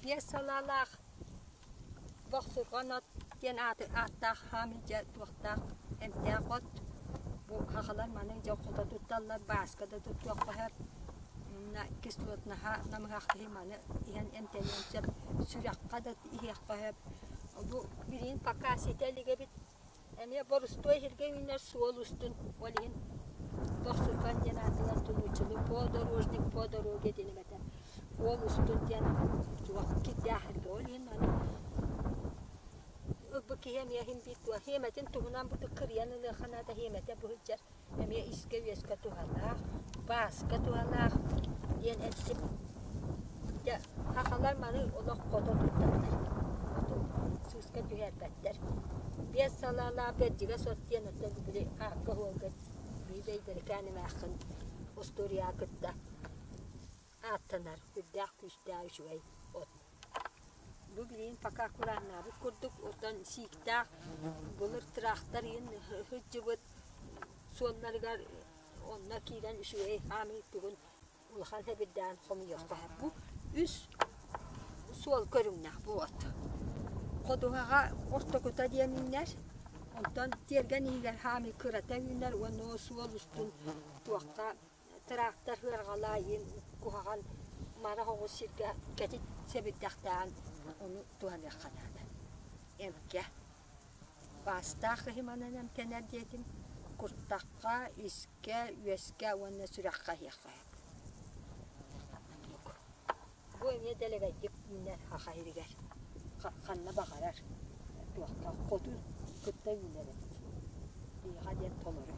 Биэс салаалаах бохсурҕан от диэн ааты ааттаах хаамый дьэ туохтаах эмтээх от. Бу хахалар маны дьэ хото тутталлар, бааска да туттуохха сөп. Уонна кислотнаһа намыһах киһи маны иһэн эмтэниэн сөп, сүрэххэ да иһиэххэ сөп. Бу билигин пока ситэ илик эбит. Эмиэ борустуой сиргэ үүнэр суол устун, ол иһин Бохсурҕан диэн аатынан тунууччулуу подорожник по дороге диэн эбэтэр уол устун диэн туох кирдээх сиргэ. Ол иһин аны ылбыт киһи эмиэ иһин биир туох хиэмэтин туһунан бу кырыйан ылыахха наада хиэмэтэ бу сылдьар эмиэ искэ-үөскэ туһалаах, бааска туһалаах диэн эттим. Дьэ, сахалар маны олох хото тутталлар. Оту сыыска түһэрбэттэр. Биэс салаалаах бэрдьигэс от диэн оттон били аакка-суолга биир Бэйдэрикээн эмээххин остуоруйаҕа кытта ааттанар үрдээх күүстээх үчүгэй от. Бу билигин пока курааннаабыт курдук, оттон сииктээх былыр тыраахтар иһин сылдьыбыт суолларыгар онно киирэн үчүгэй хаамыы тугун улахан сэбирдээн хомуйуохха сөп. Бу үс суол көрүҥнээх бу от. Ходуһаҕа ортокута диэн үүнэр, онтон тиэргэн иһигэр хаамыы кырата үүнэр уонна суол устун туохха тыраахтар ыарҕалаа иһин куһаҕан мара оҕус сиргэ кэтит сэбирдэхтээҕин ону туһаныахха наада. Эмкэ Баастаах киһи манан эмтэнэр диэтим, куртахха, искэ, үөскэ уонна сүрэххэ иһиэххэ сөп. Оннук. Бу эмиэ дэлэгэйдик үүнэр саха сиригэр ханна баҕарар туохха хоту кытта үүнэр эбит. Биһиэхэ диэн толору.